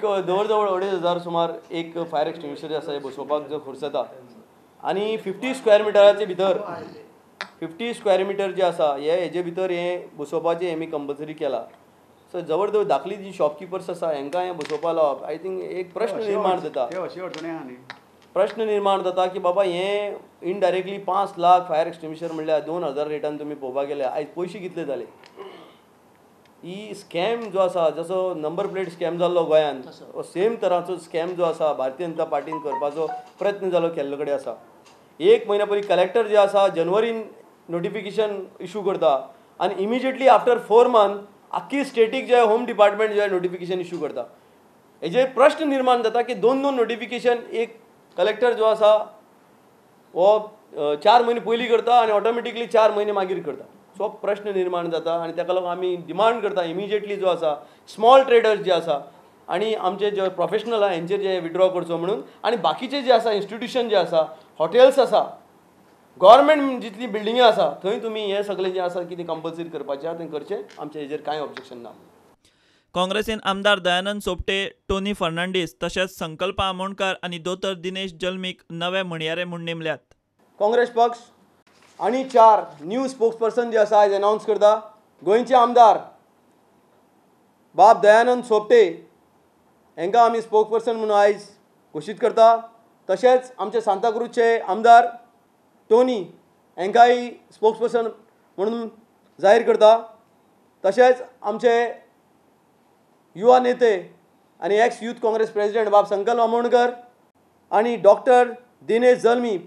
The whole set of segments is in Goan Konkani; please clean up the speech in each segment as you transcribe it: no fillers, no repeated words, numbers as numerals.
जवळ जवळ 2500 सुमार एक फायर एक्सटिंग्विशर आसा हे बसोवपाक जो खर्च येता आनी 50 स्क्वेअर मिटराचे भितर 50 स्क्वेअर मिटर जे आसा हे हेजे भितर हे बसोवपाचें आमी कंपल्सरी केला. सो जवळ जवळ धाकली जी शॉपकिपर्स आसा हेंकां हें बसोवपा लावप I think एक प्रश्न निर्माण जाता. प्रश्न निर्माण जाता की बाबा हें इनडायरेक्टली 5 लाख फायर एक्सटिंग्विशर म्हणल्यार 2000 रेटान तुमी पळोवपाक गेल्यार आयज पयशे कितले जाले. ही स्कॅम जो आसा जसो नंबर प्लेट स्कॅम जाल्लो गोंयांत सेम तराचो स्कॅम जो आसा भारतीय जनता पार्टीन करपाचो प्रयत्न जालो केल्लो कडेन आसा. एक म्हयन्या पयलीं कलेक्टर जे आसा जनवरीन नोटिफिकेशन इशू करता आनी इमिजिएटली आफ्टर 4 मंथ आख्खी स्टेटीक जे होम डिपार्टमेंट जे नोटिफिकेशन इशू करता. हेजेर प्रश्न निर्माण जाता की 2-2 नोटिफिकेशन एक कलेक्टर जो आसा हो 4 म्हयने पयलीं करता आनी ऑटोमेटिकली 4 म्हयने मागीर करता. सो प्रश्न निर्माण जाता आनी ताका लागून आमी डिमांड करता इमिजिएटली जो आसा स्मॉल ट्रेडर्स जे आसा आनी आमचे जे प्रोफेशनल आहा हेंचेर जे विड्रॉ करचो म्हणून आनी बाकीचे जे आसा इन्स्टिट्युशन जे आसा हॉटेल्स आसा गव्हर्मेंट जितली बिल्डिंगी आसा थंय तुमी हे सगळे जे आसा कितें कंपल्सरी करपाचें आहा तें करचें. आमचे हेजेर कांय ऑब्जेक्शन ना. काँग्रेसीन आमदार दयानंद सोपटे, टोनी फर्नांडीस तशेंच संकल्प आमोणकर आनी दोतोर दिनेश जल्मीक नवे म्हणयारे म्हूण नेमल्यात. काँग्रेस पक्ष आनी 4 न्यू स्पोक्सपर्सन जे आसा आयज अनावन्स करता. गोंयचे आमदार बाब दयानंद सोपटे हांकां आमी स्पोक्सपर्सन म्हणून आयज घोशीत करता. तशेंच आमचे सांताक्रूजचे आमदार टोनी हांकांय स्पोक्सपर्सन म्हणून जाहीर करता. तशेंच आमचे युवा नेते आनी एक्स यूथ काँग्रेस प्रेसिडेंट बाब संकल्प आमोणकर आनी डॉक्टर दिनेश जल्मी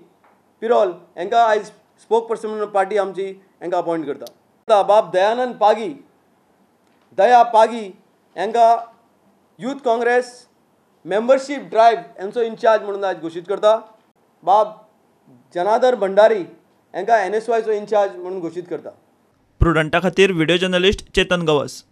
पिरोल हांकां आयज स्पोक्सपर्सन म्हणून पार्टी आमची हांकां अपॉयंट करता. बाब दयानंद पागी दया पागी हांकां यूथ काँग्रेस मेंबरशीप ड्रायव्ह हेंचो इन्चार्ज म्हणून आयज घोशीत करता. बाब जनादर भंडारी हांकां NSYचो इन्चार्ज म्हणून घोशीत करता. प्रुडंटा खातीर व्हिडिओ जर्नलिस्ट चेतन गवस.